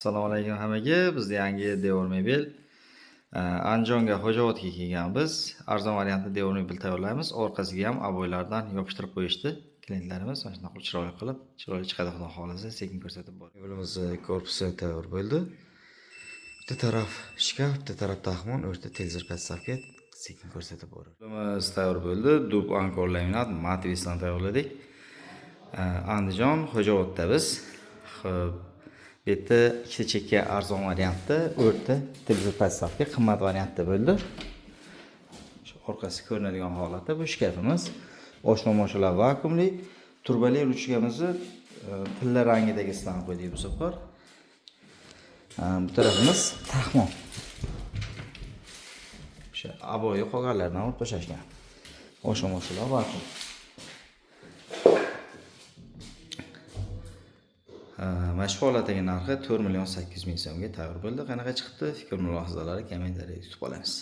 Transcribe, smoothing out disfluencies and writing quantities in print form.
Assalomu alaykum hammaga. Bizda yangi devor mebel. Andijonga, Xo'jaobodga kelganmiz. Arzon variantda devor mebel tayyorlaymiz. Orqasiga ham oboylardan yopishtirib qo'yishdi klientlarimiz. Mana shunaqa qilib chiroyli qilib, chiroyli chiqadi xudo xohlasa, sekin ko'rsatib bor. Mebelimizni korpusi tayyor bo'ldi. Bitta taraf shkaf, bitta taraf taxmon, o'rta televizor подставка, sekin ko'rsatib boradi. Mebelimiz tayyor bo'ldi. Dub Ankor laminat Matvisdan tayyorladik. Andijon, Xo'jaobodda biz. Xo'p, bu yerda ikkita chekka arzon variantda, o'rta televizor подставка qimmat variantda bo'ldi. Shu orqasi ko'rinadigan holatda bu shkafimiz. Oshno moshalar vakuumli, turbali ruchkamizni tilla rangidagisidan qo'ydik bu safar. Bu tarafimiz taxmon. O'sha oboyi qolganlaridan olib tashlashgan. Oshno moshalar vakuum. Mana shu holatdagi narxi 4 million 800 ming so'mga tayyor bo'ldi. Qanaqa chiqibdi? Fikr mulohazalari kommentariyada kutib qolamiz.